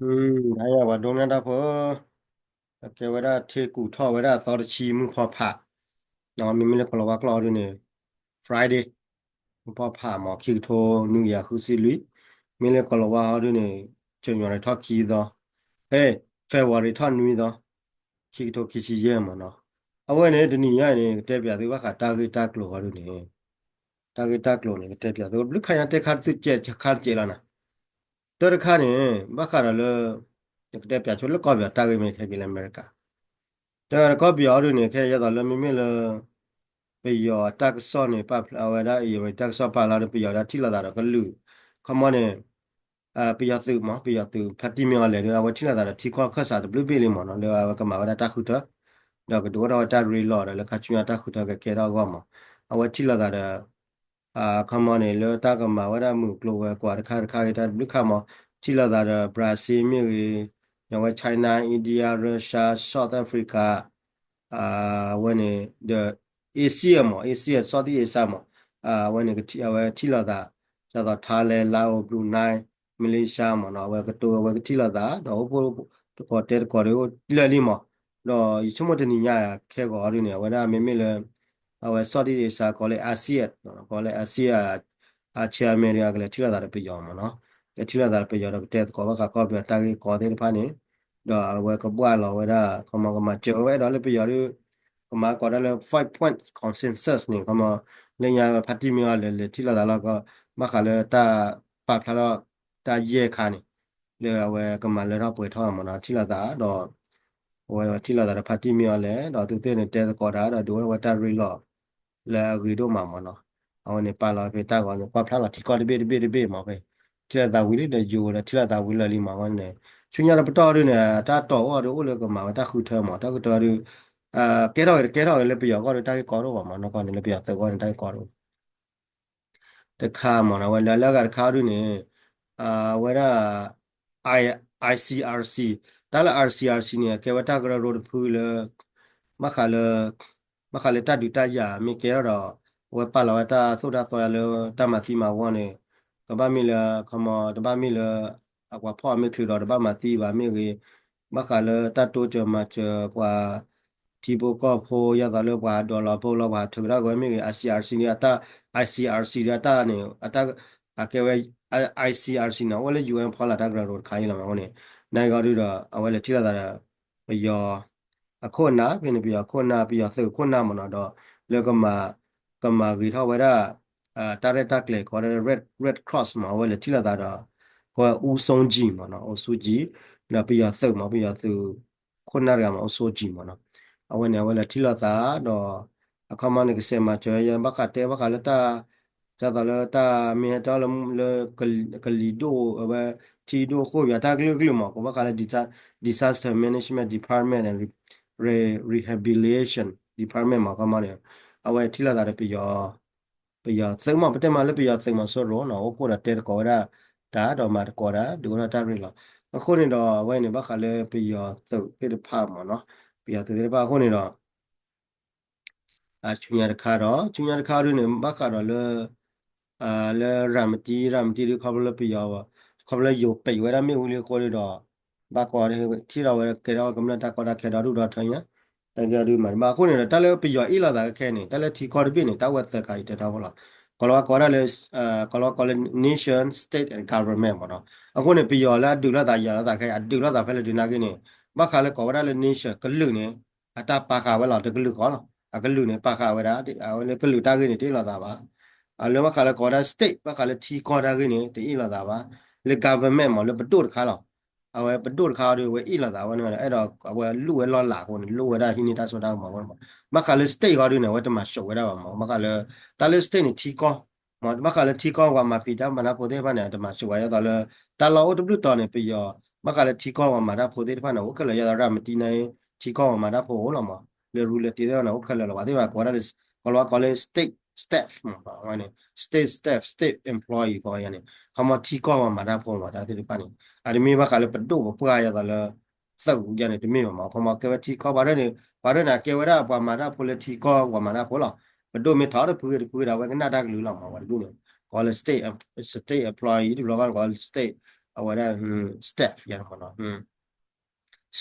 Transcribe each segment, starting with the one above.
อืม အယၤ ပှၤဒိကနၣ်တၢ်ဖိဧၢ, အကဲဝဲဒၣ်ထံကူၣ်ထီၣ်ဝဲဒၣ်သီတဆံမုၢ်ဖီဖး, မ့မ့ၢ်လၢကီၤလၤဝါကျိာ်အီၤဒ်န့ၣ် Friday မုၢ်ဖီဖးမး ခံကထိနွံကယၤဃုဆံလွံၢ်, မ့ၢ်လၢကီၤလၤဝါအီၤဒ်န့ၣ် January ထီၣ်ခံသီ, ဟဲ February ထီၣ်နွံသီ, ခံကထိခံဆံယဲၢ်မးနီၤ. အဝဲန့ၣ် တနံၤညါအံၤန့ၣ် ကတဲပၠးသုဘၣ်ဃးတၢ်ဂ့ၢ်တၢ်ကျိၤအီၤဒ်န့ၣ်, တၢ်ဂ့ၢ်တၢ်ကျိၤန့ၣ် ကတဲပၠးသု ဘျုးခါညါတဲခါသုကဲးခါတကဲးလီၤနၤ. တၢ်တခါန့ၣ် ဘၣ်ဃးဒီးလၢ ယကတဲပၠးဆိလၢကီၢ်ပယီၤတၢ်ဂ့ၢ်မ့ၢ်ခဲက့ၤလၢအမဲရကၤ, တၢ်ကီၢ်ပယီၤအီၤဒ်န့ၣ် ခဲအံၤယဲသိးလၢမ့မ့ၢ်လၢ ပယီၤအတၢ်ကစီၣ်န့ၣ် ပာ်ဖျါဝဲဒၣ် အံၤဝဲတၢ်ကစီၣ်ပာ်လီၤဒီး ပယီၤဒၣ်ထံၣ်လိာ်သးဒီးကလုာ် ခီမီန့ၣ် ပယီၤသုးမး ပယီၤသုးဖါတံၢ်မ့ၢ်အီၤလဲၣ်ဒီး အဝဲထံၣ်လိာ်သးဒီးထံကီၢ်ခၢၣ်စးတဘျုးဘ့ၣ်လံမးနီၤ လၢအဝဲကမၤဝဲဒၣ်တၢ်ဃုထၢ ဒီးကဒုးအိၣ်ထီၣ်ဝဲတၢ်ရ့လိာ်ဒီးလၢခါဆူညါတၢ်ဃုထၢကကဲထီၣ်အဂီၢ်မး, အဝဲထံၣ်လိာ်သးဒီး ခီမီန့ၣ် လၢတၢ်ကမၤဝဲဒၣ်မုၢ်ကျိၤဝဲၤကွာ်တခါတခါဂ့ၤတၢ်တဘျုးခါမး, ထံၣ်လိာ်သးဒီး Brazil မ့ၢ်ဂ့ၤ, ဒီးဝဲ China, India, Russia, South Africa, အဝဲန့ၣ် ဒီး Asia မး Asia Southeast Asia မး, အဝဲန့ၣ် အဝဲထံၣ်လိာ်သး ဒ်သိး Thailand, Laos, Brunei, Malaysia မးနီၤ အဝဲကတိၤအဝဲကထံၣ်လိာ်သး ဒီးအိၣ်ဖှိၣ်တကိးတဲတကိးဒီးအိၣ်လၢာ်လံမး, ဒီးယဆိကမိၣ်တနံၤညါခဲဂီၤအီၤဒ်န့ၣ် အဝဲဒၣ်မ့မ့ၢ်လၢ အဝဲ Southeast Asia ကိးလၢ ASEAN ကိးလၢ ASEAN အ chairman ဒီးကလဲၤထံၣ်လိာ်သးဒီးပယီၤမးနီၤ, ကထံၣ်လိာ်သးဒီးပယီၤဒီးကတဲသကိးဘၣ်ဃးကီၢ်ပယီၤတၢ်ဂ့ၢ်ကီသ့ၣ်တဖၣ်န့ၣ်, ဒီးအဝဲကဘှၣ်လီၤဝဲဒၣ် ခီမီကမၤစၢၤဝဲဒၣ်လၢပယီၤဒီး ကမၤကိးဒၣ်လၢ five point consensus န့ၣ် ခီမီ လၢညါဖါတံၢ်မ့ၢ်အီၤလဲၤလဲၤ ထံၣ်လိာ်သးလီၤကီး ဘၣ်ဃးလၢတၢ်ပာ်ဖျါထီၣ်တၢ်ယဲၢ်ခါန့ၣ် လၢအဝဲကမၤလၢထီၣ်ပှဲၤထီၣ်မးနီၤ ထံၣ်လိာ်သးဒီး အဝဲထံၣ်လိာ်သးဒီးဖါတံၢ်မ့ၢ်အီၤလဲၤ ဒီးသုသ့ၣ်န့ၣ်တဲသကိးတၢ်ဒီးဒုးအိၣ်ထီၣ်ဝဲတၢ်ရ့လိာ် လၢအဂ့ၤဒိၣ်မးမးနီၤ, အဝဲန့ၣ်ပာ်လီၤဖဲတၢ်ဂီၤန့ၣ် ကွၢ်ဖျါလီၤထံကီၢ်တဘ့ၣ်တဘ့ၣ်တဘ့ၣ်မးဖဲ ထံၣ်လိာ်သးဝံၤလံဒီးယိၤဒီးထံၣ်လိာ်သးဝံၤလၢာ်လံမး အဝဲန့ၣ် ဆူညါတပတီၢ်ဒုးန့ၣ် တၢ်တီၢ်အီၤဒီးအိၣ်လၢကမၤဝဲတၢ်ဃုထၢမး တၢ်ဃုထၢဒုး ကဲထီၣ်ဂ့ၤတကဲထီၣ်ဂ့ၤလၢပယီၤဂီၢ်ဒီးတၢ်ဂ့ၢ်ကီဒိၣ်မးမး နီၢ်ကီၢ်န့ၣ် လၢပယီၤသုးဂီၢ်န့ၣ် တၢ်ဂ့ၢ်ကီဒိၣ် တခါမးနီၤ အဝဲလၢလၢအဂၤတခါဒုးန့ၣ် အဝဲဒၣ် I- ICRC တၢ်လၢ ICRC န့ၣ် အကဲဝဲတၢ်ကရၢကရိတဖုလၢ ဘၣ်ဃးလၢ ဘၣ်ဃးလၢတၢ်ဒုးတၢ်ယၤမ့ၢ်ကဲထီၣ်ဒီး အဝဲပာ်လီၤဝဲတၢ်သိၣ်တၢ်သီယၤလၢတၢ်မၤသံမၤဝီန့ၣ် ကဘၣ်မ့ၢ်လၢ ခီမီ တဘၣ်မ့ၢ်လၢ အပှၤဖီၣ်အမ့ၢ်ချုးဒီးတဘၣ်မၤသံဘၣ်မ့ၢ်ဂ့ၤ ဘၣ်ဃးလၢတၢ်တိစၢၤမၤစၢၤပှၤ ထံဖိကီၢ်ဖိ ယသးလၢပှၤဒိးလီၤဖိလီၤပှၤထုးကဒါကဝဲမ့ၢ်ဂ့ၤ ICRC န့ၣ် အတၢ် ICRC ဒီးအတၢ် ICRC န့ၣ် အတၢ် အကဲဝဲ ICRC န့ၣ် အိၣ်ဝဲလၢ UN ဖီလာ်တၢ်ကရၢကရိတခါအံၤလီၤမးအဃိန့ၣ် နာ်က့အီၤဒုးဒီး အဝဲလဲၤထံၣ်လိာ်သးဒီး ပယီၤ အခိၣ်အနၢ် ဖဲန့ၣ် ပယီၤခိၣ်နၢ် ပယီၤသုးခိၣ်နၢ်မးနီၤ ဒီးလၢကမၤ ကမၤဂ့ၤထီၣ်ဝဲဒၣ် တၢ်ရဲၣ်တၢ်ကျဲၤကိးဝဲဒၣ် Red Red Cross မး အဝဲလဲၤထံၣ်လိာ်သးဒီး ကဝဲ ဦးစိုးကြည် မးနီၤ ဦးစိုးကြည် ဒီးပယီၤသုးမး ပယီၤသုးခိၣ်နၢ်တဂၤမး ဦးစိုးကြည် မးနီၤ အဝဲန့ၣ် အဝဲလဲၤထံၣ်လိာ်သးဒီး အခီမီန့ၣ် ကစဲးမၤစၢၤယဲ ဘၣ်ဃးတဲဘၣ်ဃးလၢတၢ် ဒ်သိးလၢတၢ်မ့ၢ်ဟဲတီလၢ လၢ ကလံၤဒိၣ် အဝဲ ထံဒိၣ်ဃိၣ်ယွၤတၢ်ကလုာ်ကလုာ်မး ကဘၣ်ဃးလၢ Disaster Management Department and Re- Rehabilitation Department မး ခီမီန့ၣ် အဝဲထံၣ်လိာ်သးဒီးပယီၤ ပယီၤသုးမး ပတဲမးလၢပယီၤသုးမး စိရိၤနီၤ အိၣ်ဖှိၣ်ဒီးတဲသကိးဝဲဒၣ် တၢ်ဒီးမၤသကိးတၢ် ဒုးအိၣ်ထီၣ်တၢ်ရ့လိာ် အဃိန့ၣ်ဒီး အဝဲန့ၣ် ဘၣ်ဃးလၢပယီၤသုးသ့ၣ်တဖၣ်မးနီၤ ပယီၤသုးသ့ၣ်တဖၣ်အဃိန့ၣ်ဒီး ဆူညါတခါဒီး ဆူညါတခါဒုးန့ၣ် ဘၣ်ဃးဒီးလၢ လၢရၤမတံ ရၤမတံဒုးခီဖျိလၢပယီၤ ခီဖျိလၢယိၤပံးဝဲဒၣ်မ့ၣ်အူလံအဃိဒုးဒီး ဘၣ်ကွၢ်ကဲထီၣ်ကမျၢၢ်တၢ်ကီတၢ်ခဲဒီဒူၣ်ဒီထၢညါ တၢ်ကဲဒုးမးတဘၣ်အဃိန့ၣ်ဒီး တၢ်လၢပယီၤအ့ၣ်လိာ်သးခဲအံၤန့ၣ် တၢ်လၢထံကီၢ်တဘ့ၣ်န့ၣ် တၢ်ဝဲသၢခါအံၤတဲထီၣ်ဖိလီၤ ကီၤလၤဝါကိးဒၣ်လၢ ကီၤလၤဝါကိးလၢ nation state and government မးနီၤ အဃိန့ၣ် ပယီၤလၢအဒုးလိာ်သးယၤလိာ်သးခဲအံၤ အဒုးလိာ်သးဖဲလဲၣ်ဒုးနာ်က့န့ၣ် ဘၣ်ဃးလၢကိးဝဲဒၣ်လၢ nation ကလုာ်န့ၣ် အတၢ်ပာ်ဃာ်ဝဲလီၤ တကလုာ်ဃီလီၤ အကလုာ်န့ၣ် ပာ်ဃာ်ဝဲဒၣ် အဝဲလၢကလုာ်တၢ်ဂ့ၢ်န့ၣ် တအ့ၣ်လိာ်သးဘၣ် အလၢဘၣ်ဃးလၢကိးဝဲဒၣ် state ဘၣ်ဃးလၢထံကီၢ်တၢ်ဂ့ၢ်န့ၣ် တအ့ၣ်လိာ်သးဘၣ် လၢ government မး လၢပဒိၣ်တခါလီၤ အဝဲပဒိၣ်တခါအီၤဒီး အဝဲအ့ၣ်လိာ်သးဝဲန့ၣ် အဲၣ်ဒိးအဝဲလူၢ်ဝဲလီၢ်လၤအဃိန့ၣ် လိၢ်ဝဲဒၣ်ဟံးန့ၢ်တၢ်စိတၢ်ကမီၤအဃိန့ၣ်မး ဘၣ်ဃးလၢ state ဃီဒုးန့ၣ် အဝဲတမၤၡိးဝဲဒၣ်ဘၣ်မး ဘၣ်ဃးလၢ တၢ်လၢ state န့ၣ် ထံကီၢ် မး ဘၣ်ဃးလၢထံကီၢ်ပှၤမၤဖံးတၢ်မၤတၢ်ဖိသ့ၣ်တဖၣ်န့ၣ် အတမၤစၢၤဝဲ ဒ်သိးလၢ တၢ်လီၢ်အိၣ်တဘျုးတီၤန့ၣ် ပယီၤ ဘၣ်ဃးလၢထံကီၢ်ပှၤမၤတၢ်ဖိသ့ၣ်တဖၣ်န့ၣ် အိၣ်ခဲလၢာ် ဒ်သိးရၤမတံန့ၣ် ထံကီၢ်ပှၤမၤတၢ်ဖိအိၣ်လီၤမး လၢရူလၢတ့သ့ၣ်တဖၣ်န့ၣ် အိၣ်ခဲလၢာ်လီၤ ပှၤသ့ၣ်တဖၣ်ကိးဝဲဒၣ်လၢ ကိးလီၤဝဲကိးလၢ state staff မး အဝဲန့ၣ် state staff state employee ကိးဝဲန့ၣ် ခီမီထံကီၢ်ပှၤမၤတၢ်ဖိမး တၢ်သ့ၣ်တဖၣ်န့ၣ် အတမ့ၢ်ဘၣ်ဃးလၢပဒိၣ်ပပှၢ် ဒ်သိးလၢ သုးယၤန့ၣ် တမ့ၢ်ဘၣ်မး ခီမီကဲဝဲထံကီၢ်ပှၤဒၢန့ၣ် ပှၤဒၢန့ၣ် အကဲဝဲဒၣ်ပှၤမၤတၢ်ဖိလၢထံကီၢ်ပှၤမၤတၢ်ဖိလီၤ ပဒိၣ်မ့ၢ်ထီၣ်တဖုဂ့ၤတဖုဂ့ၤဒီး အဝဲကနၣ်တၢ်ကလုာ်လီၤမး ပှၤတဒူၣ်န့ၣ် ကိးလၢ state state employee တဘျီဃီန့ၣ် ကိးလၢ state အဝဲဒၣ် staff ယၤန့ၣ်မ့ၢ်နီၤ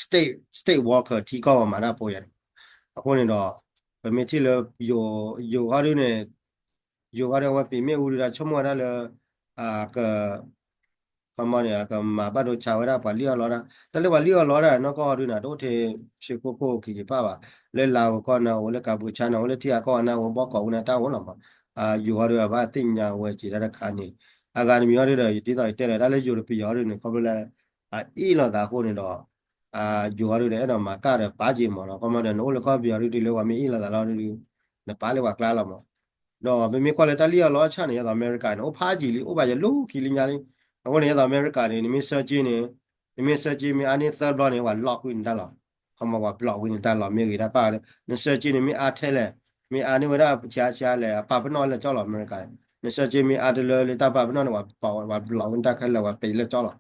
state state worker ထံကီၢ်ပှၤမၤတၢ်ဖိယၤန့ၣ် အဃိန့ၣ်ဒီး ပမ့ၢ်ထံၣ်လၢ ယိၤဟီဒုန့ၣ် ယိၤဟီဒုအဝဲပံးမ့ၣ်အူဒုဒီး ဆိကမိၣ်ဝဲဒၣ်လၢ အက ခီမီန့ၣ် အကမၤဘၣ်ဒိဆါဝဲဒၣ်ပှၤလံၣ်အီၣ်လီတၢ် တၢ်လၢပှၤလံၣ်အီၣ်လီတၢ်နီၢ်ကီၢ်ဟီဒုန့ၣ် တအိၣ်ထဲဆံးခိၣ်ခိၣ်ခံက့ၤပၣ်ဘၣ် လၢလါဝဲကီၢ်နၢ်အိၣ် လၢကၤပူၤဆါနၢ်အိၣ် လၢထံဂၤကီၢ်ဂၤနၢ်အိၣ် ဘီကီးအူန့ၣ်တၢ်အိၣ်လီၤမး ယိၤဟီဒုအဘၣ်သ့ၣ်ညါဝဲက့ၤဒၣ်တခါန့ၣ် အဂၤတမံၤဟီဒုဒီး ဒ်သိးယတဲလၢ တၢ်လၢယိၤတပယီၤဟီဒုန့ၣ် ခီဖျိလၢ အအ့ၣ်လိာ်သးအဃိန့ၣ်ဒီး ယိၤဟီဒုဒီး အဲၣ်ဒိးမၤကၣ်ဒီးပာ်က့ၤမးနီၤ ခီမီဒီး နအိၣ်လၢကီၢ်ပယီၤဒုတုၤလၢပှၤမ့ၢ်အ့ၣ်လိာ်သးလီၤဒု နပာ်လၢပှၤကျါလီၤမး ဒီးပမ့ၢ်ကွၢ်လၢတၢ်လံၣ်အီၣ်လီအီၣ်ဆၣ်န့ၣ် ယသိးအမဲရကၤန့ၣ် အိၣ်ဖးကံာ်လံ အိၣ်ဘၣ်ယဲၢ်လီၢ်ခံလံညါလံ အဃိန့ၣ် ယသိးအမဲရကၤန့ၣ် နမ့ၢ်ဆၢက့န့ၣ် နမ့ၢ်ဆၢက့မ့ၢ်အါန့ၢ်သၢဘျီန့ၣ် ပှၤ block ကွံာ်နတၢ်လီၤ ခီမီ ပှၤ block ကွံာ်နတၢ်လီၤ မ့ၢ်ဂ့ၤတၢ်ပၣ်လၢ နဆၢက့န့ၣ်မ့ၢ်အါထဲလဲၣ် မ့ၢ်အါန့ၢ်ဝဲဒၣ်ဆံးအါဆံးအါလဲၣ် အပာ်ပနီၣ်လၢကၠီလီၤ အမဲရကၤ နဆၢက့မ့ၢ်အါတလၢလၢတၢ်ပာ်ပနီၣ်န့ၣ် ပှၤ block ဝဲနတၢ်ခဲလၢာ် ပှၤပ့ၤလၢကၠီလီၤ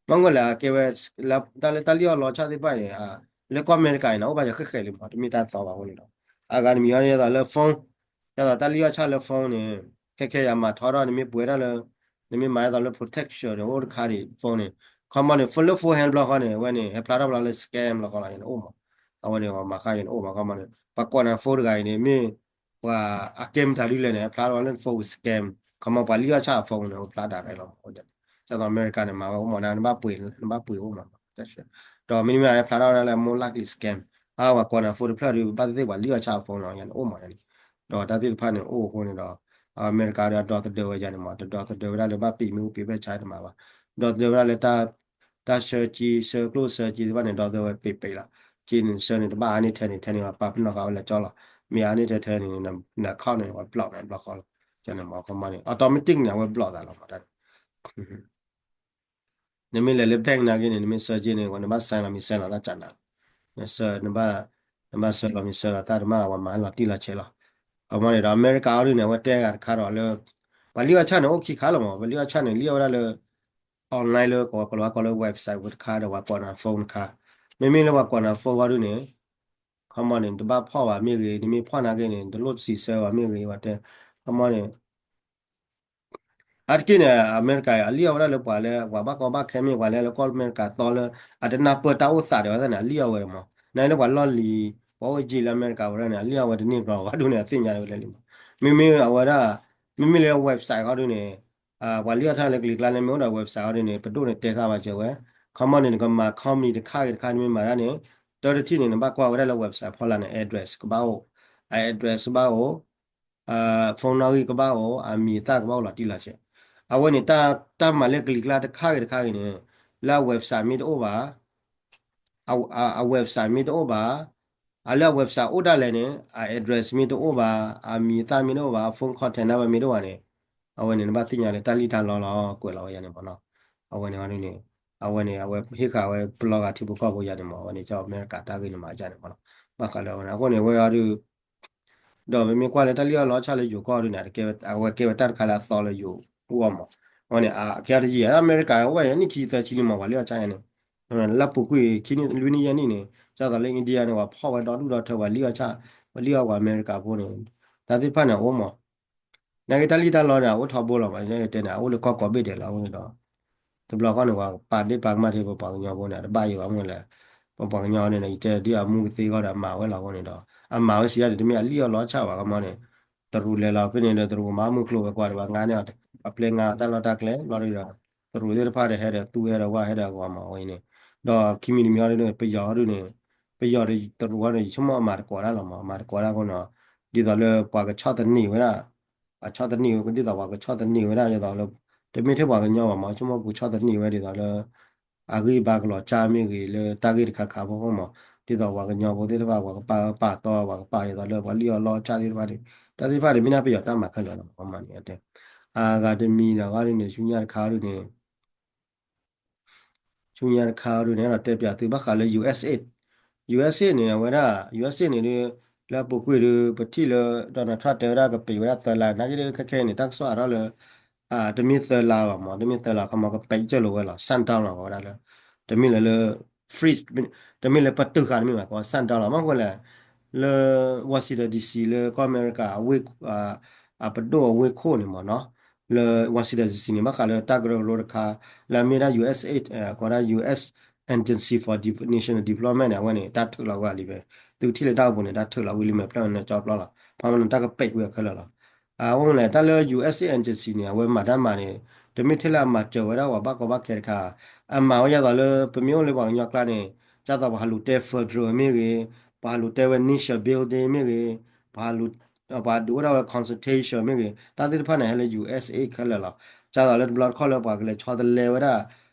မ့ၢ်ငိၢ်လဲၣ် အကဲဝဲ တၢ်လၢတၢ်လံၣ်အီၣ်လီအီၣ်ဆၣ်သ့ၣ်တဖၣ်န့ၣ် လၢကီၢ်အမဲရကၤအံၤန့ၣ် အိၣ်ဘၣ်ယဲၢ်ဃဲးဃဲးလံမး တမ့ၢ်တၢ်သီဘၣ်အဃိန့ၣ်ဒီး အဂၤတမံၤဟီန့ၣ် ယသိးလၢ phone ယသိးတၢ်လံၣ်အီၣ်ဆၣ်လၢ phone န့ၣ် ခဲခဲယမၤထီထီၣ် နမ့ၢ်ပှဲၤဒၣ်လၢ နမ့ၢ်မၤဒ်သိးလၢ protection န့ၣ် အိၣ်တခါဒံး phone န့ၣ် ခီမီန့ၣ် phone လၢ phone hand ဘျီဃီန့ၣ် အဝဲန့ၣ် ဟဲဖျါထီၣ်ဘျီလၢ scam လီၤဃီလီၤ ယန့ၣ်အိၣ်မး အဝဲန့ၣ် ပှၤမၤဃါယန့ၣ်အိၣ်မး ခီမီန့ၣ် ပှၤကွၢ်နၤ phone တဂၤအံၤန့ၣ် မ့ၢ် ပှၤအကဲမတၤဒ်လဲၣ်န့ၣ် ဟဲဖျါထီၣ်လၢ phone scam ခီမီပှၤလံၣ်အီၣ်ဆၣ်အ phone န့ၣ် ဟဲဖျါဒၣ်ကဲလီၤမး ဒ်သိးအမဲရကၤန့ၣ် မၤဝဲအိၣ်မး နဘၣ်ပှ့ၤ နဘၣ်ပှ့ၤအိၣ်မး ဒီးမ့မ့ၢ်ဟဲဖျါထီၣ်ဝဲဒၣ်လၢ more likely scam အါ ပှၤကွၢ်နၤ phone တဖျၢၣ်ဒုး ဘၣ်သ့ၣ်သ့ၣ်ပှၤလံၣ်အီၣ်ဆၣ်အ phone လီၤ ယန့ၣ်အိၣ်မး ယန့ၣ် ဒီးတၢ်သ့ၣ်တဖၣ်န့ၣ် အိၣ်အဃိန့ၣ်ဒီး အမဲရကၤဒီး အဒီသဒၢဝဲယၤန့ၣ်မး တဒီသဒၢဝဲဒၣ်လၢဘၣ်ပံးမ့ၣ်အူပံးဖဲဆါတမၤဘၣ် ဒီသဒၢဝဲဒၣ်လၢ တၢ်ဆၢက့ ဆၢကျိၣ်ဆၢက့သ့ၣ်တဖၣ်န့ၣ် ဒီသဒၢဝဲပံးပံးလီၤ က့န့ၣ်ဆၢန့ၣ် တဘၣ်အါန့ၢ်ထဲန့ၣ် ထဲန့ၣ် ပှၤပာ်ပနီၣ်ဃာ်ဝဲလၢကၠီလီၤ မ့ၢ်အါန့ၢ်ထဲထဲန့ၣ် န account န့ၣ် ပှၤ block န့ၣ် ဘျီဃီလီၤ ယန့ၣ်မး ခီမီန့ၣ် automatic န့ၣ် အဝဲ block သးလီၤမး တၢ်န့ၣ် နမ့ၢ်လဲၤလၢ bank နာ်က့န့ၣ် နမ့ၢ်ဆၢက့န့ၣ် နဘၣ် sign လီၤမံၤ sign လီၤသးကနၤ နဘၣ် နဘၣ်ဆၢလီၤမံၤဆၢလီၤသးတမ့ၢ် ပှၤမၤလီၤတံၢ်လီၤဆဲးလီၤ အမ့ၢ်န့ၣ်ဒီး အမဲရကၤအီၤဒုန့ၣ် အဝဲတဲဂၤတခါဒီးလၢ ပှၤလံၣ်အီၣ်ဆၣ်န့ၣ် အိၣ်ခံခါလီၤမး ပှၤလံၣ်အီၣ်ဆၣ်န့ၣ် လံၣ်အီၣ်ဝဲဒၣ်လၢ online လၢကဝဲကလီၤဝဲကီးလၢ website ဝဲတခါဒီး ပှၤကွၢ်နၤ phone တခါ မ့မ့ၢ်လၢပှၤကွၢ်နၤ phone အီၤဒုန့ၣ် ခီမီန့ၣ် နတဘၣ်ဖီၣ်ဘၣ်မ့ၢ်ဂ့ၤ နမ့ၢ်ဖီၣ်နာ်က့န့ၣ် နတလိၣ်စံးဆၢဘၣ်မ့ၢ်ဂ့ၤ ပှၤတဲ ခီမီန့ၣ် အါတက့ၢ်န့ၣ် အမဲရကၤအံၤ အလံၣ်အီၣ်ဝဲဒၣ်လၢပှၤလၢ ပှၤဘၣ်ကီဘၣ်ခဲမ့ၢ်ပှၤလၢလၢကီၢ်အမဲရကၤသီလၢ အတနၢ်ပၢၢ်တၢ်အိၣ်သးဒံးဝဲဒၣ်န့ၣ် အလံၣ်အီၣ်ဝဲဒၣ်မး နာ်လၢပှၤလီၢ်လံၤ ပှၤအိၣ်ကၠံလၢအမဲရကၤဝဲဒၣ်န့ၣ် အလံၣ်အီၣ်ဝဲတန့ၢ်ဘျီဘၣ်ဒိၣ်န့ၣ် အသ့ၣ်ညါဝဲလၢလံမး မ့မ့ၢ်အဝဲဒၣ် မ့မ့ၢ်လၢ website ဟီဒုန့ၣ် ပှၤလံၣ်အီၣ်ဆၣ်လၢကလံၤကျါလၢမ့ၢ်အိၣ်ဒီး website ဟီဒုန့ၣ် ပဒိၣ်န့ၣ်တဲဃာ်ဘၣ်စၢၤဝဲ ခီမီန့ၣ် နကမၤ company တခါဂ့ၤတခါ နမ့ၢ်မၤဒၣ်န့ၣ် တၢတထံၣ်န့ၣ် နဘၣ်ကွၢ်ဝဲဒၣ်လၢ website ဖီလာ်န့ၣ် address ကဘၣ်အိၣ် အ address ကဘၣ်အိၣ် phone နီၣ်ဂံၢ်ကဘၣ်အိၣ် အမံၤအသၣ်ကဘၣ်အိၣ်လီၤတံၢ်လီၤဆဲး အဝဲန့ၣ် တၢ်မၤလၢကလံၤကျါတခါဂ့ၤတခါဂ့ၤန့ၣ် လၢအ website မ့ၢ်တအိၣ်ဘၣ် အ အ website မ့ၢ်တအိၣ်ဘၣ် အလၢအ website အိၣ်ဒၣ်လဲာ်န့ၣ် အ address မ့ၢ်တအိၣ်ဘၣ် အမံၤအသၣ်မ့ၢ်တအိၣ်ဘၣ် အ phone contact number မ့ၢ်တအိၣ်ဘၣ်န့ၣ် အဝဲန့ၣ် နဘၣ်သ့ၣ်ညါလၢတၢ်လံၣ်တၢ်လီလီၤ ကွဲးလီၤဝဲယၤန့ၣ်မးနီၤ အဝဲန့ၣ်န့ၣ် အဝဲန့ၣ် အဝဲဟ့ၣ်ဃာ်ဝဲပလီၢ်ဂၤထံဖိကီၢ်ဖိယၤန့ၣ်မး အဝဲန့ၣ် ကၠီအမဲရကၤတၢ်ဂ့ၢ်န့ၣ် မၤယၤန့ၣ်မးနီၤ ဘၣ်ဃးလၢအဝဲန့ၣ် အဃိန့ၣ် အဝဲအီၤဒု ဒီးပမ့ၢ်ကွၢ်လၢတၢ်လံၣ်အီၣ်လီအီၣ်ဆၣ်လၢယိၤကီၢ်ဒုန့ၣ် အဝဲကဲဝဲတၢ်တခါလၢအသီလၢယိၤအဂီၢ်မး အဝဲန့ၣ် အခဲအံၤတယံာ် အမဲရကၤဝဲအံၤနံၣ်ခံသၢဆံလံမး ပှၤလံၣ်အီၣ်ဆၣ်ယၤန့ၣ် လၢပူၤကွံာ်ခံနံၣ်လွံၢ်နံၣ်ယဲၢ်နံၣ်န့ၣ် ဒ်သိးလၢ India န့ၣ် ပှၤဖီၣ်ဝဲဒီဒူၣ်ဒီထၢ ပှၤလံၣ်အီၣ်ဆၣ် ပှၤလံၣ်အီၣ်ပှၤအမဲရကၤဖိန့ၣ် တၢ်သ့ၣ်တဖၣ်န့ၣ် အအိၣ်မး နာ်က့တၢ်လံၣ်တၢ်လီန့ၣ် အအိၣ်ထီဘိလီၤမး ယတဲန့ၣ် အအိၣ်လၢကီၢ်ကိးဘ့ၣ်ဒဲးလီၤ အဃိန့ၣ်ဒီး တဘျီဃီန့ၣ် ပှၤပာ်ဒ့ၣ်ပာ်ကမၣ်ထဲပပှၤကညီဖိန့ၣ် အတဘၣ်ယိာ်ဘၣ်မ့ၢ်လဲၣ် ပပှၤကညီန့ၣ် ယတဲဒ်အမူကသ့အဂီၢ်ဒီး အမၤဝဲလီၤအဃိန့ၣ်ဒီး အမၤဝဲစံးဒ်န့ၣ် တမ့ၢ်အလံၣ်အီၣ်လီအီၣ်ဆၣ်ဘၣ် ခီမီန့ၣ် တရူးလဲၤလီၤဖဲန့ၣ်ဒီး တရူးမၤမုၢ်ကျိၤဝဲၤကွာ်ဒီး ပှၤငါန့ၣ် အပျဲငါတၢ်လီၢ်တၢ်ကျဲဘျီဒီး တရူးသ့ၣ်တဖၣ်ဒီးဟဲဒီးသူဝဲဒီးဝၣ်ဟဲဒီးအဂီၢ်မး အဝဲအံၤန့ၣ် ဒီးခံမံၤတမံၤဟီဒ်န့ၣ် ပယီၤဟီဒ်န့ၣ် ပယီၤဒီးတရူးဟီဒ်န့ၣ် ယဆိကမိၣ်အမၤတကိးတၢ်လီၤမး အမၤတကိးတၢ်အဃိန့ၣ် ဒ်သိးလၢပှၤကဆီၣ်သနံးဝဲဒၣ် အဆီၣ်သနံးဝဲ ဒ်သိးပှၤကဆီၣ်သနံးဝဲဒၣ်ဒ်သိးလၢ တမ့ၢ်ထဲပှၤကညီဘၣ်မး ဆိကမိၣ်ပှၤဆီၣ်သနံးဝဲဒ်သိးလၢ အဂံၢ်ဘါကလီၤစၢ်မ့ၢ်ဂ့ၤ လၢတၢ်ဂ့ၢ်တခါခါဖိမး ဒ်သိးပှၤကညီဖိသ့ၣ်တဖၣ် ပှၤကပာ်အၢပာ်သီ ပှၤကပာ်ဒ်သိးလၢပှၤလံၣ်အီၣ်လီအီၣ်ဆၣ်သ့ၣ်တဖၣ်န့ၣ် တၢ်သ့ၣ်တဖၣ်န့ၣ် မ့ၢ်ဒၣ်ပယီၤတၢ်မၤခဲလၢာ်လီၤ ပှၤမၤန့ၣ်တဲ အဂၤတမံၤဒီးဂၤဒ်န့ၣ် ဆူညါတခါဒ်န့ၣ် ဆူညါတခါဒ်န့ၣ် အဲၣ်ဒိးတဲပၠးသုဘၣ်ဃးလၢ ယူႇအက်စ်အေး ယူႇအက်စ်အေး န့ၣ် အဝဲဒၣ် ယူႇအက်စ်အေး န့ၣ်ဒ် လၢအပူၤကွံာ်ဒ် ပထံၣ်လၢ Donald Trump တဲဝဲဒၣ်ကပံာ်ဝဲဒၣ်သၢလါ နာ်က့ဒ်ခဲခဲအံၤန့ၣ် တၢ်ကစီၣ်အါထီၣ်လၢ တမ့ၢ်သၢလါဘၣ်မး တမ့ၢ်သၢလါ ခီမီကပံာ်ကၢၢ်လိာ်ဝဲလီၤ shutdown လီၤ ဝဲဒၣ်လၢ တမ့ၢ်လၢ freeze တမ့ၢ်လၢပတုာ်ဃာ်တမ့ၢ်ဘၣ် ကီး shutdown လီၤ မ့ၢ်ဃိလဲၣ် လၢ Washington D C လၢကီၢ်အမဲရကၤ အပဒိၣ်အဝ့ၢ်ခိၣ်န့ၣ်မးနီၤ လၢ Washington D C န့ၣ် ဘၣ်ဃးလၢတၢ်ကရၢကရိတခါ လၢအမ့ၢ်ဒၣ် U S A ကိးဒၣ် U S Agency for Deve- National Development န့ၣ် အဝဲန့ၣ် တၢ်ထုးလီၤဝဲအလံာ်ဖဲ သုထံၣ်လၢတၢ်အိၣ်ပူၤန့ၣ် တၢ်ထုးလီၤဝံၤလံာ်မဲာ်ဖျၢၣ်န့ၣ် ကၠီပျီလီၤ. ဖဲမ့ၢ်န့ၣ် တၢ်ကပဲာ်ကွံာ်အခဲလၢာ်လီၤ. အဝဲမ့ၢ်လဲၣ် တၢ်လၢ U S A Agency န့ၣ် အဝဲမၤတၢ်မၤန့ၣ် တမ့ၢ်ထဲလၢအမၤစၢၤဝဲဒၣ်ပှၤဘၣ်ကီဘၣ်ခဲတခါ အမၤဝဲဒ်သိးလၢ ပမ့ၢ်အိၣ်လၢပှၤကညီကျါန့ၣ် ဒ်သိးပှၤဟးလူၤတဲ federal မ့ၢ်ဂ့ၤ, ပှၤဟးလူၤတဲဝဲ nationville day မ့ၢ်ဂ့ၤ, ပှၤဟးလူၤ ပှၤဒုးအိၣ်ဒၣ်ဝဲ consultation မ့ၢ်ဂ့ၤ, တၢ်သ့ၣ်တဖၣ်န့ၣ် ဟဲလၢ U S A ခဲလၢာ်လီၤ. ဒ်သိးလၢတဘျီတခီၣ်လၢပှၤကလဲၤဆီတလဲဝဲဒၣ်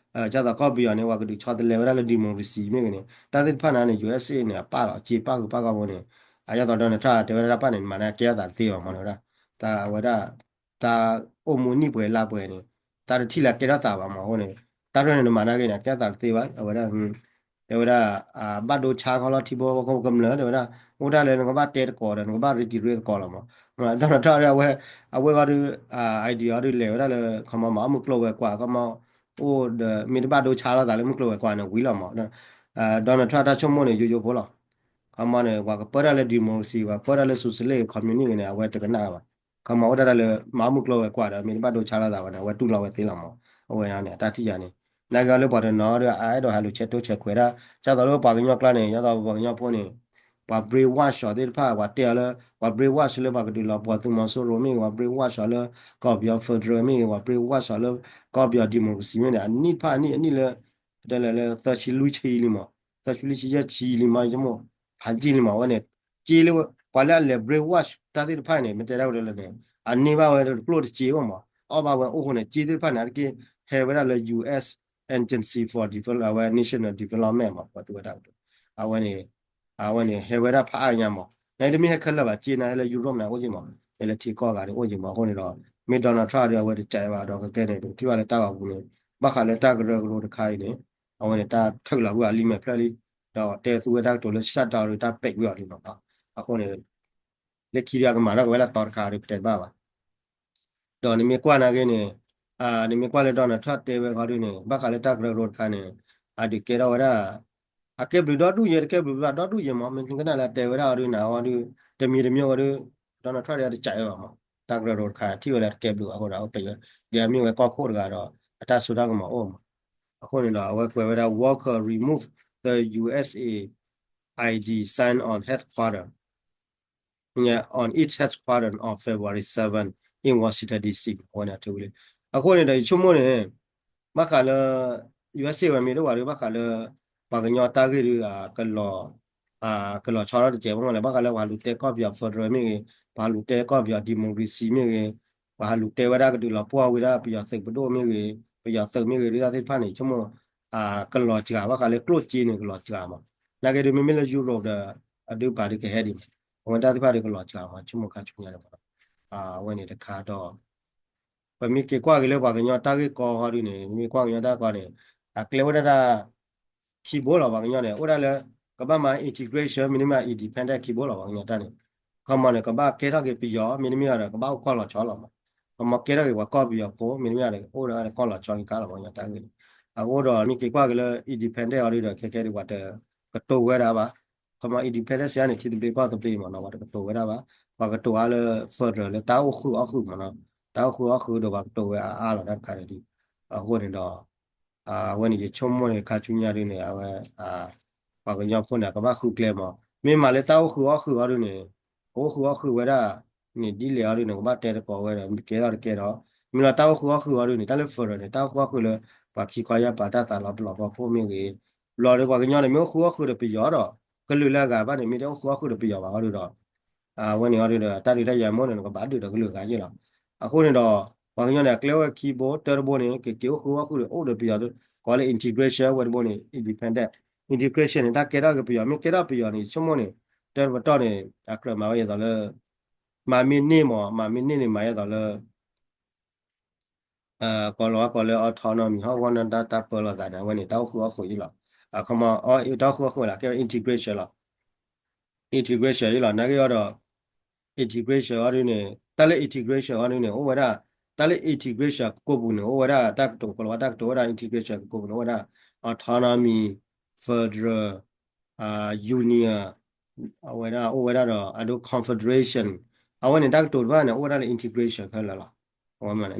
ဒ်သိးကီၢ်ပယီၤန့ၣ် ပှၤကဒုးဆီတလဲဝဲဒၣ်လၢ democracy မ့ၢ်ဂ့ၤန့ၣ် တၢ်သ့ၣ်တဖၣ်န့ၣ်န့ၣ် U S A န့ၣ် အပၣ်လီၤ စ့ပၣ်ဂုၤပၣ်ဂီၢ်ဖိန့ၣ် အဒ်သိး Donald Trump တဲဝဲဒၣ်တၢ်ပၣ်န့ၣ် မၤန့ၢ်ကဲထီၣ်သးတသ့ဘၣ်မ့ၢ်ဝဲဒၣ် တၢ်ဝဲဒၣ် တၢ်အိၣ်မူနံၣ်ပှဲၤလါပှဲၤန့ၣ် တၢ်တထံၣ်လၢကဲထီၣ်သးဘၣ်မ့ၢ်အဃိန့ၣ် တၢ်ရဲၣ်န့ၣ် နမၤန့ၢ်က့ၤန့ၣ် အကဲထီၣ်သးတသ့ဘၣ် အဝဲဒၣ် တဲဝဲဒၣ် ဘၣ်ဒိဆါခီလီၤထံဖိကမျၢၢ် တဲဝဲဒၣ် အိၣ်ဒၣ်လဲၣ် နကဘၣ်တဲတကိးဒီး နကဘၣ်ရ့တံၤရ့သကိးလီၤမး Donald Trump အဝဲ အဝဲဂီၢ်ဒုး idea အီၤဒုးလဲၤဝဲဒၣ်လၢ ခီမီ မၤအီၣ်မုၢ်ကျိၤဝဲၤကွာ် ခီမီ အိၣ်ဒီး မ့ၢ်တဘၣ်ဒိဆါလိာ်သးလၢမုၢ်ကျိၤဝဲၤကွာ်န့ၣ် ဝံၤလီၤမး Donald Trump တၢ်ဆိကမိၣ်န့ၣ် ယိယိဖိလီၤ ခီမီန့ၣ် ပှၤကပၢတၢ်လၢ democracy ပှၤပၢတၢ်လၢ socialist communist န့ၣ် အဝဲတကနၣ်ဘၣ် ခီမီအိၣ်ဒၣ်တၢ်လၢ မၤအီၣ်မုၢ်ကျိၤဝဲၤကွာ်ဒီး မ့ၢ်တဘၣ်ဒိဆါလိာ်သးဝဲန့ၣ် အဝဲတူၢ်လိာ်ဝဲသ့လီၤမး အဝဲန့ၣ် အတၢ်ထံၣ်ယၤန့ၣ် နာ်က့ၤအီၤလၢပှၤတနီၤဒီး အအဲၣ်ဒိးဟးလူၤဆဲးတိဆဲးခွဲးဒၣ် ဒ်သိးလၢပှၤကညီကျါန့ၣ် ဒ်သိးပှၤကညီဖိန့ၣ် ပှၤ brainwash အီၤသ့ၣ်တဖၣ် ပှၤတဲအီၤလၢ ပှၤ brainwash လၢပှၤကဒုးလီၤပှီၢ်သုးမီၤစိရိၤမ့ၢ်ဂ့ၤ ပှၤ brainwash အီၤလၢ ကီၢ်ပယီၤ federal မ့ၢ်ဂ့ၤ ပှၤ brainwash အီၤလၢ ကီၢ်ပယီၤ democracy မ့ၢ်န့ၣ် အနံၣ်တဖၣ်အနံၣ်အနံၣ်လၢ တဲလဲၣ်လၢ သၢဆံလွံၢ်ဆံလံမး သၢဆံလွံၢ်ဆံယဲၢ်ဆံလံမး ယဆိကမိၣ် ဖးယံာ်လံမး အဝဲန့ၣ် က့လၢ ပှၤလၢအလဲၤ brainwash တၢ်သ့ၣ်တဖၣ်န့ၣ် မ့ၢ်တဲဒၣ်ဝဲဒၣ်လၢန့ၣ် အန့ၢ်ဘၣ်ဝဲတကျိၣ်တစ့အိၣ်မး အီၣ်ဘၣ်ဝဲအိၣ်ဃိန့ၣ် က့သ့ၣ်တဖၣ်န့ၣ် အါတက့ၢ် ဟဲဝဲဒၣ်လၢ U S Agency for Develop အဝဲ National Development မး ပှၤသူဝဲဒၣ် အဝဲန့ၣ် အဝဲန့ၣ် ဟဲဝဲဒၣ်ဖးအါညါမး နတမ့ၢ်ဟဲခဲလၢာ်ဘၣ် က့န့ၣ် ဟဲလၢ Europe န့ၣ် အိၣ်က့မး ဟဲလၢထံကီၢ်ဂၤဒီးအိၣ်က့မး အဃိန့ၣ်ဒီး မ့ၢ် Donald Trump ဒီး အဝဲတကးဘၣ်ဒီး ကကဲန့ၣ် ပကထံၣ်ဘၣ်လၢတၢ်ဂီၤပူၤန့ၣ် ဘၣ်ဃးလၢတၢ်ကရၢကရိတခါအံၤန့ၣ် အဝဲန့ၣ် တၢ်ထုးလီၤကွံာ်အလံာ်မဲာ်ဖျၢၣ်လံ ဒီးတဲသူဝဲတၢ်ကတိၤလၢ shutdown ဒီးတၢ်ပဲာ်ကွံာ်အီၤလံမး အဃိန့ၣ် လၢခံဒီးအကမၤထီၣ်က့ၤဝဲလၢအသီတခါဒီး ပတဲတဘၣ်ဘၣ် ဒီးနမ့ၢ်ကွၢ်နာ်က့န့ၣ် နမ့ၢ်ကွၢ်လၢ Donald Trump တဲဝဲခီဒုန့ၣ် ဘၣ်ဃးလၢတၢ်ကရၢကရိတခါန့ၣ် အဒုးကဲထီၣ်ဝဲဒၣ် အကဲဘျုးဒီဒူၣ်ယဲ တကဲဘျုးဘၣ်ဒီဒူၣ်ယဲမး မ့ၢ်ကနၣ်လၢအတဲဝဲဒၣ်အီၤဒုန့ၣ် အီၤဒု တမံၤတမံၤအီၤဒု Donald Trump ဒီးတကးဝဲဘၣ်မး တၢ်ကရၢကရိတခါ ထံၣ်ဝဲလၢအတကဲဘျုးအဃိဒီး အအိၣ်ပဲာ်ဝဲ ဒ်အမ့ၢ်ဝဲကီၢ်ခိၣ်တဂၤဒီး အတၢ်စိတၢ်ကမီၤအိၣ်မး အဃိန့ၣ်ဒီး အဝဲကွဲးဝဲဒၣ် Walker remove the U S A I D sign on headquarter on its headquarter on February seven in Washington D C အဝဲန့ၣ်အထူလံ အဃိန့ၣ်ဒီး ယဆိကမိၣ်န့ၣ် ဘၣ်ဃးလၢ U S A ဝဲမ့ၢ်တအိၣ်ဘၣ်ဒီး ဘၣ်ဃးလၢ ပှၤကညီတၢ်ဂ့ၢ်ဒီး ကလီၤဆီထီၣ်တစဲးဖိမးလၢ ဘၣ်ဃးလၢပှၤဟးလူၤတဲကီၢ်ပယီၤ federal မ့ၢ်ဂ့ၤ, ပှၤဟးလူၤတဲကီၢ်ပယီၤ democracy မ့ၢ်ဂ့ၤ, ပှၤဟးလူၤတဲဝဲဒၣ်ကဒုးလီၤပှီၢ်ဝဲဒၣ်ပယီၤသုးပဒိၣ်မ့ၢ်ဂ့ၤ, ပယီၤသုးမ့ၢ်ဂ့ၤ ဒ်တၢ်သ့ၣ်တဖၣ်န့ၣ် ဆိကမိၣ် ကလီၤစှၤ ဘၣ်ဃးလၢကျိၣ်စ့န့ၣ် ကလီၤစှၤမး. နာ်က့ဒုး မ့မ့ၢ်လၢ Europe ဒီး အဒုးပာ်ဒုးကဟဲဒံးမး, အဝဲဒၣ်သ့ၣ်တဖၣ်ဒုးကလီၤစှၤမး ဆိကမိၣ်ခါဆူညါန့ၣ်မး. အဝဲန့ၣ်တခါဒီး ပမ့ၢ်က့ၤကွၢ်က့ၤလၢပှၤကညီတၢ်ဂ့ၢ်ကီဟီဒုန့ၣ် မ့ၢ်ကွၢ်ကညီတၢ်ဂ့ၢ်ကီန့ၣ် အကျဲဝဲဒၣ်တၢ် ခံဘိလီၤ ပှၤကညီန့ၣ် အိၣ်ဒၣ်လၢ ကဘၣ်မၤ integration မ့တမ့ၢ် independent ခံဘိလီၤ ပှၤကညီတၢ်န့ၣ်. ခီမီန့ၣ် ကဘၣ်ကဲထီၣ်က့ၤပယီၤ မ့တမ့ၢ်ဒီး ကဘၣ်အိၣ်ကီၢ်လီၤဆီလီၤမး. ခီမီကဲထီၣ်က့ၤပှၤကီၢ်ပယီၤဖိ မ့တမ့ၢ်ဒီး အိၣ်ဒီးကီၢ်လီၤဆီက့ၤကါလီၤ ပှၤကညီတၢ်ဂ့ၢ်န့ၣ်. အဃိဒီးမ့ၢ်က့ၤကွၢ်က့ၤလၢ independent အီၤဒုဒီး ခဲခဲဒုးပှၤတကတိၤဝဲဒၣ်ဘၣ် ခီမီ independent စ့ၢ်န့ၣ် ထံသဘျ့ကီၢ်သဘျ့မးနီၤ ပှၤတကတိၤဝဲဒၣ်ဘၣ်. ပှၤကတိၤအါလၢ federal လၢတၢ်အိၣ်ဃုာ်အီၣ်ဃုာ်မးနီၤ. တၢ်အိၣ်ဃုာ်အီၣ်ဃုာ်ဒီးပှၤကတိၤဝဲအါအါလီၤတၢ်တခါန့ၣ်ဒုး. အဃိန့ၣ်ဒီး အဝဲန့ၣ်ယဆိကမိၣ်န့ၣ် ခါဆူညါဒုန့ၣ် အဝဲ ပှၤကညီဖိန့ၣ် ကဘၣ်ဃုကျဲမး. မ့ၢ်မၤလၢတၢ်အိၣ်ဃုာ်အီၣ်ဃုာ်အီၤဒုန့ၣ် ကအိၣ်ဃုာ်အီၣ်ဃုာ်ဝဲဒၣ် န့ၣ်ဒ်လဲၣ်အီၤဒုန့ၣ် ကဘၣ်တဲသကိးဝဲဒီး ကဲထီၣ်တကဲဒီး မ့ၢ်လီၤတၢ်အိၣ်ဃုာ်အီၣ်ဃုာ်အီၤဒုန့ၣ် တၢ်လၢ federal န့ၣ် တၢ်အိၣ်ဃုာ်အီၣ်ဃုာ်လၢ ပှၤခံခီယၢ်ပာ်တၢ်သးလီၤပလီၢ်ဖီခိၣ်မ့ၢ်ဂ့ၤ, ဘျီဒီးပှၤကညီန့ၣ် မ့ၢ်အိၣ်ဃုာ်အီၣ်ဃုာ်ဒီးပယီၤဒီး ကလုာ်လၢအဂၤဘၣ်န့ၣ် မ့ၢ်တအိၣ်ဃုာ်အီၣ်ဃုာ်ဒီးပယီၤဘၣ်အီၤဒုဒီး အဝဲန့ၣ်အီၤဒုဒီး တၢ်ဒုးတၢ်ယၤမိၢ်န့ၣ် နကဘၣ်ဒုးဒီးကလုာ်အဂၤယ့ၢ်လီၤ. အဃိန့ၣ်ဒီး ပှၤကညီန့ၣ် အကျဲဝဲခံဘိ တၢတဘိန့ၣ် ကက့ၤအိၣ်ဃုာ်အီၣ်ဃုာ်ဒီးအိၣ်ဒီးပယီၤ ကိးလၢ integration ဝဲတဘိန့ၣ် independent. Integration န့ၣ် တၢ်ကဲထီၣ်က့ၤပယီၤ မ့ၢ်ကဲထီၣ်ပယီၤန့ၣ် ဆိကမိၣ်န့ၣ် တၢတပတီၢ်န့ၣ် အကြၢးမၤဝဲဒ်သိးလၢ မၤမ့ၢ်န့ၢ်မး မၤမ့ၢ်န့ၢ်န့ၣ် မၤဒ်သိးလၢ ကိးလီၤဝဲကိးလၢ autonomy ဟီၣ်ကဝီၤန့ၣ် တၢ်တၢ်ပၢလီၤသးန့ၣ် အဝဲန့ၣ် တၢ်အိၣ်ဃုာ်အီၣ်ဃုာ်ယ့ၢ်လီၤ. အခီမီ တၢ်အိၣ်ဃုာ်အီၣ်ဃုာ်လၢ ကဲဝဲ integration လီၤ. integration ယ့ၢ်လီၤ. နာ်က့အီၤဒီး integration အီၤဒုန့ၣ် တၢ်လၢ integration အီၤဒုန့ၣ် အိၣ်ဝဲဒၣ် တၢ်လၢ integration ကကိးပူၤန့ၣ် အိၣ်ဝဲဒၣ်တၢ်ကတိၤ ကိးလီၤဝဲတၢ်ကတိၤဝဲဒၣ် integration ကကိးပူၤန့ၣ် အိၣ်ဝဲဒၣ် autonomy, federal, union, အဝဲဒၣ်အိၣ်ဝဲဒၣ်ဒီး အဒိ confederation အဝဲန့ၣ် တၢ်ကတိၤတဖၣ်န့ၣ် အိၣ်ဝဲဒၣ်လၢ integration ခဲလၢာ်လီၤ.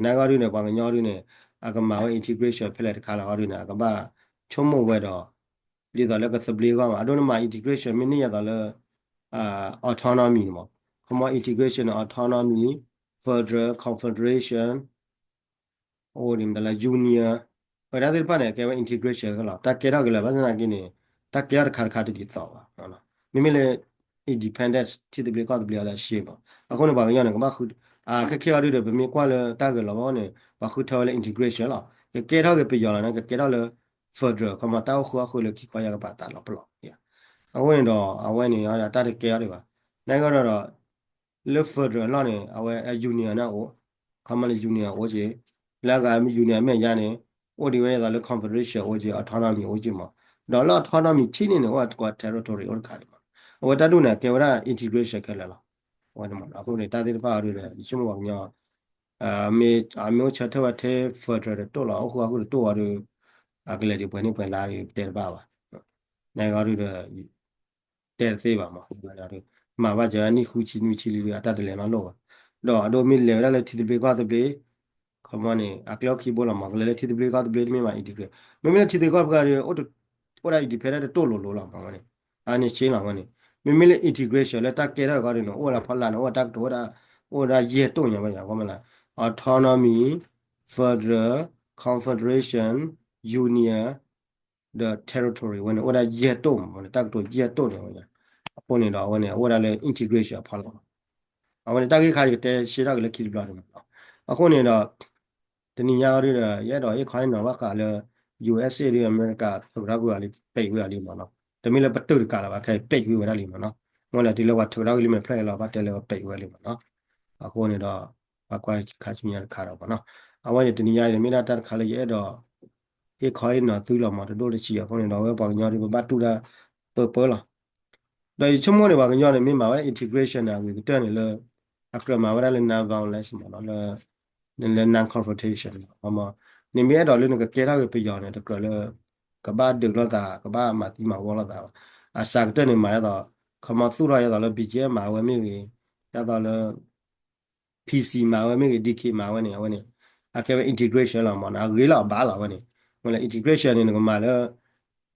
နာ်က့အီၤဒုန့ၣ် ပှၤကညီဒုန့ၣ် အကမၤဝဲ integration ဖဲလဲၣ်တခါလီၤအီၤဒုန့ၣ် အကဘၣ်ဆိကမိၣ်ဝဲဒီး ဒ်သိးလၢကသဘျ့အဂီၢ်မး အဒိန့ၣ်မး integration မ့ၢ်န့ၢ်ယၤသိးလၢ autonomy န့ၣ်မး ခီမီ integration န့ၣ် autonomy, federal, confederation အိၣ်ဒ်မတၤလၢ union ပတၢ်သ့ၣ်တဖၣ်န့ၣ် ကဲဝဲ integration ခဲလီၤ တၢ်ကဲထီၣ်က့ၤလၢ ဘၣ်ဆၣ်သနာ်က့န့ၣ် တၢ်ကဲထီၣ်တခါတခါတဒ်သိးဘၣ်. မ့မ့ၢ်လၢ independence ထံသဘျ့ကီၢ်သဘျ့အီၤလၢအရှဲမး အဃိန့ၣ် ပှၤကညီန့ၣ် ကဘၣ်ဃု ခဲခဲအီၤဒုဒီး ပမ့ၢ်ကွၢ်လၢတၢ်ဂဲၤလီၤဘၣ်န့ၣ် ပှၤဃုထၢဝဲလၢ integration လီၤ ကကဲထီၣ်က့ၤပယီၤလီၤန့ၣ် ကကဲထီၣ်လၢ federal ခီမီ တၢ်အိၣ်ဃုာ်အီၣ်ဃုာ်လၢခံခီယၢ်ကပၤသးလီၤပလီၢ် အဃိန့ၣ်ဒီး အဝဲန့ၣ် တၢ်တကဲအီၤဒံးဘၣ်. နာ်က့အီၤဒီး လၢ federal အလီၢ်န့ၣ် အဝဲ union န့ၣ်အိၣ် ခီမီလၢ union အိၣ်က့ၤ လၢအဂၤ union အမဲာ်ညါန့ၣ် အိၣ်ဒံးဝဲဒ်သိးလၢ confederation အိၣ်က့ၤ autonomy အိၣ်က့ၤမး ဒီးလၢ autonomy ထံန့ၣ်န့ၣ် အိၣ်က့ၤ territory အိၣ်တခါဒံးမး အဝဲတၢ်ဒ်န့ၣ် ကဲဝဲဒၣ် integration ခဲလၢာ်လီၤ. အဝဲန့ၣ်မး အဃိန့ၣ် တၢ်သ့ၣ်တဖၣ်အီၤဒုဒီး ယဆိကမိၣ်ပှၤကညီ မ့ၢ်အိၣ်ဆၢထၢၣ်ဝဲထဲ federal တတိၢ်လီၤ အိၣ်ဃုာ်အီၣ်ဃုာ်တတိၢ်အီၤဒီး အကလဲၤဒံးပှဲၤန့ၢ်ပှဲၤလါဒီး ပတဲတဘၣ်ဘၣ်. နာ်က့အီၤဒုဒီး တဲတသ့ဘၣ်မး မၤဘၣ်စၢၤနံၣ်ဃုဆံနွံဆံလံဒီး အတၢ်တလဲၤနီတလီၢ်ဘၣ်. ဒီးအဒိမ့ၢ်လဲၤဝဲဒၣ်လၢထံသဘျ့ကီၢ်သဘျ့ ခီမီန့ၣ် အကျဲအိၣ်ခံဘိလီၤမး ကလဲၤလၢထံသဘျ့ကီၢ်သဘျ့တမ့ၢ်ဘၣ် integration မ့မ့ၢ်လၢထံသဘျ့ကီၢ်သဘျ့ဒီး အိၣ်ဒၣ် independent တတိၢ်လိၤလိၤလီၤမးဝဲန့ၣ် အန့ၣ်ဆ့လီၤဝဲန့ၣ် မ့မ့ၢ်လၢ integration လၢတၢ်ကဲထီၣ်ကီၢ်ဒုန့ၣ် အိၣ်ဝဲဒၣ်ဖီလာ်န့ၣ် အိၣ်ဝဲတၢ်ကတိၤဝဲဒၣ် အိၣ်ဝဲဒၣ်ယဲၢ်တိၢ်ညါဝဲယၤ ခီမီလၢ autonomy, federal, confederation, union ဒီး territory ဝဲန့ၣ် အိၣ်ဝဲဒၣ်ယဲၢ်တိၢ်မး တၢ်ကတိၤယဲၢ်တိၢ်န့ၣ်ဝဲ အဃိန့ၣ်ဒီး အဝဲန့ၣ် အအိၣ်ဝဲဒၣ်လၢ integration အဖီလာ် အဝဲန့ၣ် တၢ်ဂ့ၢ်ခါယကတဲရှဲထီၣ်က့ၤလၢခံတဘျီန့ၣ်မး အဃိန့ၣ်ဒီး တနံၤညါအီၤဒုဒီး ယအဲၣ်ဒိးဟ့ၣ်ခီဟ့ၣ်နီၤဘၣ်ဃးလၢ USA ဒီး အမဲရကၤ ထုးထီၣ်ကွံာ်အီၤလံ ပိတ်ဝဲအီၤလံမးနီၤ တမ့ၢ်လၢပတုာ်တကးလၢၤဘၣ် ခဲအံၤ ပိတ်ဝဲဒၣ်လံမးနီၤ မ့ၢ်လၢတုၤလၢပှၤထုးထီၣ်ကွံာ်လံမဲာ်ဖျၢၣ်အံၤလီၤ ဘၣ်တဲလၢပပိတ်ဝဲလံမးနီၤ အဃိန့ၣ်ဒီး ပှၤကွၢ်ခါဆူညါတခါဒီးမးနီၤ အဝဲန့ၣ်တနံၤညါအံၤန့ၣ် မ့ၢ်ဒၣ်တၢ်တခါလၢယအဲၣ်ဒိး ဟ့ၣ်ခီဟ့ၣ်နီၤသုလီၤမး တဒိၣ်တဆံးအဃိန့ၣ်ဒီး အဝဲပှၤကညီဒု ပဘၣ်တူၢ်တၢ်ပၢပၢလီၤ ဒီးယဆိကမိၣ်န့ၣ် ပှၤကညီန့ၣ် မ့ၢ်မၤဝဲဒၣ် integration န့ၣ် အဂ့ၤကတၢၢ်န့ၣ်လၢ အကြၢးမၤဝဲဒၣ်လၢ non-violence မးနီၤ လၢ လၢ non-confrontation မး နမ့ၢ်အဲၣ်ဒိးလၢနကကဲထီၣ်က့ၤပယီၤန့ၣ် တကြၢးလၢ ကဘၣ်ဒုးလိာ်သး ကဘၣ်မၤသံမၤဝီလိာ်သးဘၣ် အစှၤကတၢၢ်န့ၣ် မၤဒ်သိး ခီမီသူၣ်ထီၣ်ဒ်သိးလၢ ဘီၣ်ကၠ့မၤဝဲမ့ၢ်ဂ့ၤ ဒ်သိးလၢ PC မၤဝဲမ့ၢ်ဂ့ၤ DK မၤဝဲန့ၣ် အဝဲန့ၣ် အကဲဝဲ integration လီၤမး အဂ့ၤလီၤအဘၣ်လီၤဝဲန့ၣ် မ့ၢ်လၢ integration န့ၣ် နကမၤလၢ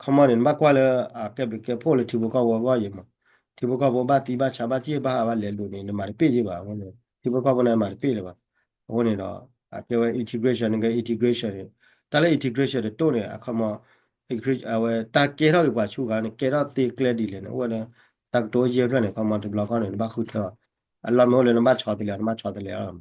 ခီမီန့ၣ် နဘၣ်ကွၢ်လၢ အကဲဘျုးကဲဖှိၣ်လၢထံဖိကီၢ်ဖိအဂီၢ်အံၤမး ထံဖိကီၢ်ဖိဘၣ်သံဘၣ်ဆါဘၣ်စံၣ်ဘၣ်ဟးဘၣ်လဲၤလိၤန့ၣ် နမၤတပ့ၢ်ယ့ၢ်ဘၣ် အဝဲန့ၣ် ထံဖိကီၢ်ဖိန့ၣ်မၤတပ့ၢ်လၢၤဘၣ် အဃိန့ၣ်ဒီး အကဲဝဲ integration နကဲ integration န့ၣ် တၢ်လၢ integration တတိၢ်န့ၣ် အခီမီ အဝဲတၢ်ကဲထီၣ်က့ၤပှၤဆူၣ်ဂၤန့ၣ် ကဲထီၣ်သ့ကျဲဒ်လဲၣ်န့ၣ် အိၣ်ဝဲလၢ တၢ်ကတိၤယဲၢ်ဖျၢၣ်န့ၣ် ခီမီတဘျီဃီန့ၣ် နဘၣ်ဃုထၢလီၤ အလီၢ်မ့ၢ်အိၣ်လၢနဘၣ်ဆီတလဲ နဘၣ်ဆီတလဲအီၤ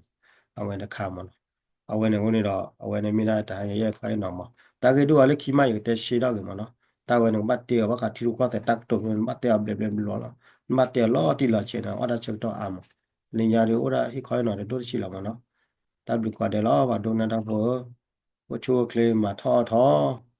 အဝဲတခါမးနီၤ အဝဲန့ၣ်အဃိန့ၣ်ဒီး အဝဲန့ၣ်မ့ၢ်ဒၣ်တၢ်ဟဲယဲၢ်ခီယဲၢ်နီၤမး တၢ်ဂ့ၢ်ဒိၣ်အီၤလၢခံမး ယကတဲရှဲထီၣ်က့ၤမးနီၤ တၢ်ဝဲန့ၣ် ကဘၣ်တဲအီၤဘၣ်ဃးထံရူၢ်ကီၢ်သဲးတၢ်ကတိၤန့ၣ် နဘၣ်တဲအီၤဘျဲးဘျဲးဘျီလီၤ နဘၣ်တဲအီၤလီၤတံၢ်လီၤဆဲးန့ၣ် အီၣ်တၢ်ဆၢကတီၢ်အါမး လၢညါဒုးအိၣ်ဒၣ်ဟ့ၣ်ခီဟ့ၣ်နီၤတဒိၣ်တဆံးလီၤမးနီၤ တၢ်ဘျုးကိးဂၤဒဲးလီၤ ပှၤဒိကနၣ်တၢ်ဖိဧၢ အိၣ်ဆူၣ်အိၣ်ချ့မၤထီၣ်အီၣ်ထီၣ်